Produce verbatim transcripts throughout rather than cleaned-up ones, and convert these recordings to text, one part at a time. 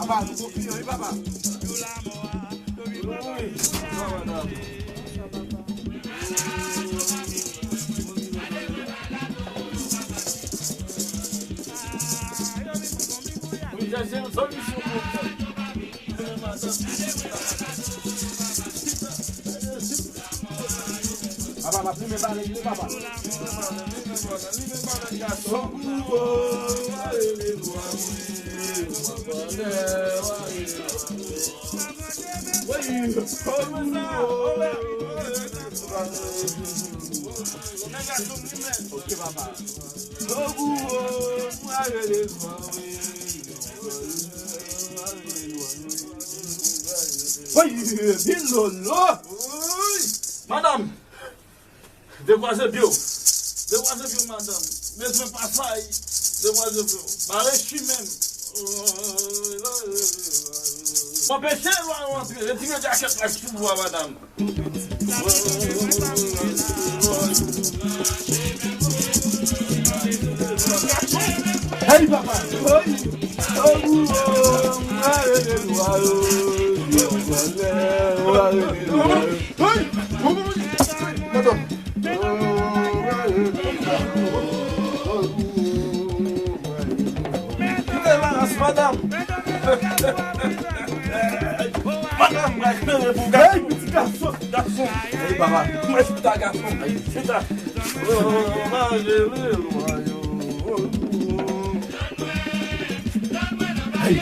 Pa nou gon kliyan, wi, papa. Wi, wi. Non, madanm. Wi, chèche yon solisyon pou mwen. Papa, papa, limen balèt, limen papa. Ok, papa. Woy, Bilolo! Madanm, dekwaze pye w. Dekwaze pye w, madanm. Bezwen pasay. Dekwaze pye w. Bare chi menm. Anpeche lwa yo antre. Retire djakèt la sou bwa, madanm. Hey, papa! Hey! Oh, oh, oh, mare de lwa, oh, oh, oh, mare de lwa, oh. Hey! Madanm! Kite la, madanm! Madanm, mwen jere pou gason. Hey, piti gason! Gason! Hey, papa! Mwen chita gason! Chita! Hey!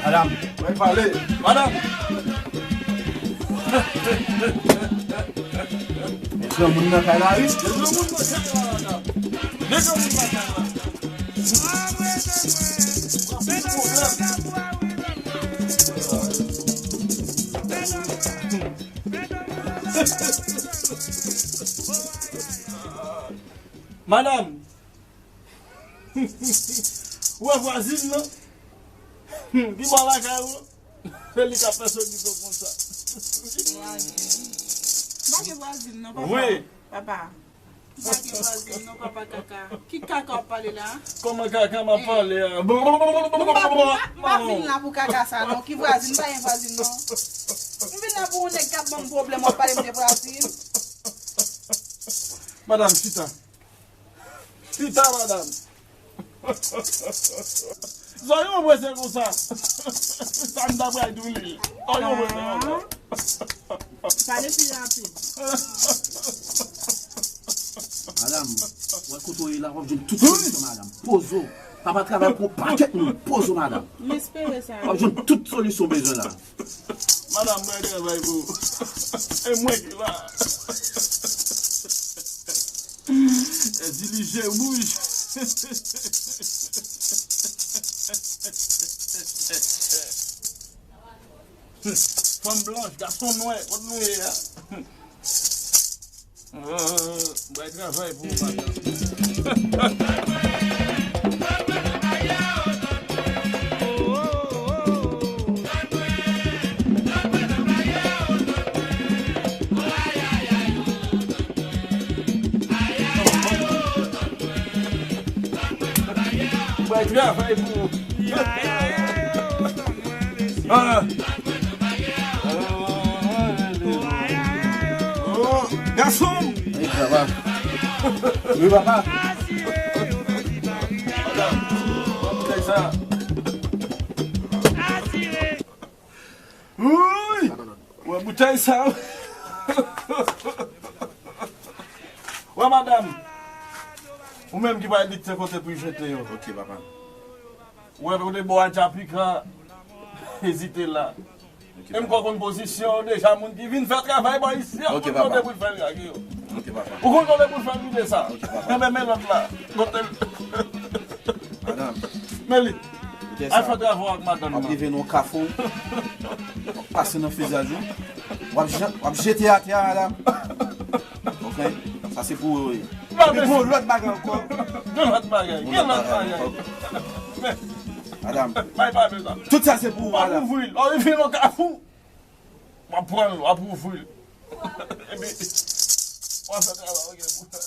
Madanm! Mwen pale! Madanm! Granmoun nan kay la, wi. Granmoun nan kay la, madanm. Granmoun nan kay la. Madanm, ou wè vwazin nan? Pi bò lakay ou. Se li k ap fè solution konsa. Vwazin. M pa gen vwazin non, papa. Wi. Papa. M pa gen vwazin non, papa kaka. Ki kaka w ap pale la? Kòman kaka m ap pale a? M pa vin la pou kaka sa non. Ki vwazin? M pa gen vwazin non. M vin la pou yon nèg k ap ban m pwoblèm, w ap pale m de vwazin. Madanm, chita. Chita, madanm. Zòrèy ou prese konsa. Sa m ta pral di w li. Zòrèy ou prese konsa. Pale pi rapid. Madanm, wè kote w ye la, w ap jwenn tout solisyon, madanm. Poze w. Papa travay pou yon pakèt moun. Poze w, madanm. M espere sa. W ap jwenn tout solisyon w bezwen la. Madanm, mwen travay pou ou. E mwen ki la. E di li je wouj. Fanm blanch, gason nwè, kot nou ye a? Bay travay pou ou, madanm. Bay travay pou ou. Ah. Oh, gason! Wi, papa. Wi, papa. Wi! Wè boutèy sa. Wè madanm. Ou menm ki pral dikte kote pou jete yo. Ok, papa. Wè, ou de bò a Djapika, ezite la. Ok, papa. Menm kò konn pozisyon, deja moun ki vin fè travay bò isi, ou konn kote pou l fè l lage yo. Ok, papa. Ou konn kote pou l fè l vide sa. Ok, papa. Enben, men lòt la. Kote l. Madanm. Men li. Al fè travay ak madanm nan. W ap rive nan yon kafou. W ap pase nan fizaj ou. W ap je-, w ap jete atè a, madanm. Ok? Sa se pou ou, wi. Epi pou yon lòt bagay ankò. Gen lòt bagay. Gen lòt bagay. Madanm. Bay pa bezwen. Tout sa se pou ou, madanm. W ap ouvri l. W ap ouvri l nan kafou. W ap pran l, w ap ouvri l. Epi, w ap fè travay, ok, pou fè.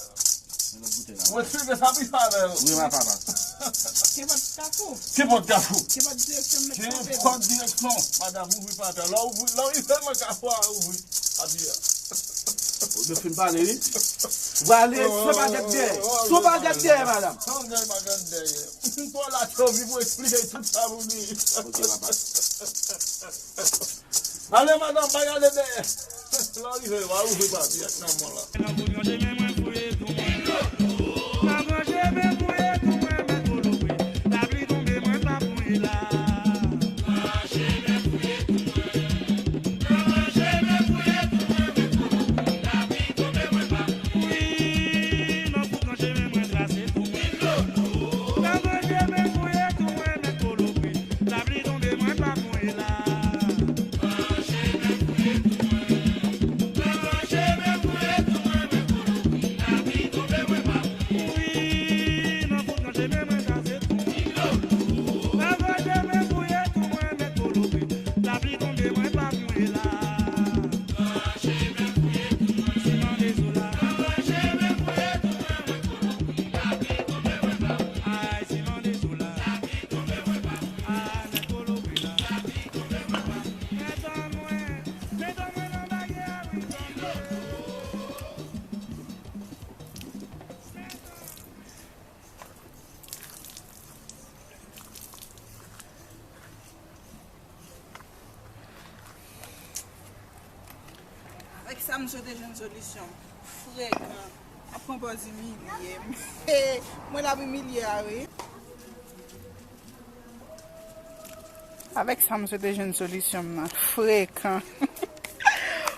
Mwen lòt boutèy la. Mwen swiv sa pi sa avè yo. Wi, ma papa. Kenpòt kafou. Kenpòt kafou. Kenpòt direksyon, m met kanpe. Kenpòt direksyon. Madanm, ouvri pòt la. Lè w ouvri, lè w rive nan kafou a, ouvri. Papi a. Ou te fin pale, wi. Ou ale, se pa gad dèyè. Se pa gad dèyè, madanm. San gad, pa gad dèyè. M twò la, twò vi pou eksplike tout sa pou li. Ok, papa. Ale, madanm, pa gade dèyè. Lè w rive, w a ouvri papi ak nan men w la. Avèk sa, m swete jwenn solisyon. Frekan. Ap pran pòz imilye m. Mwen l ap imilye a, wi. Avèk sa, m swete jwenn solisyon m nan. Frekan.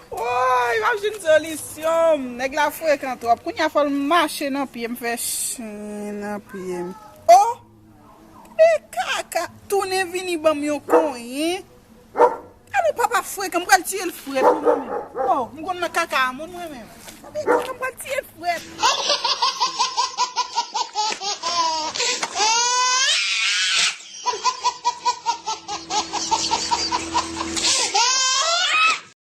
Woy, m ap jwenn solisyon m. Nèg la frekan twòp. Kounye a, fò l mache nan pye m, fè chen nan pye m. Oh! Men kaka, tounen vini ban m yon konyen. Alò, papa frekan, m pral tiye l frèt, wi, mwen menm. Oh, m konn nan kaka a, mwen, mwen menm. Men kaka, m pral tiye l frèt.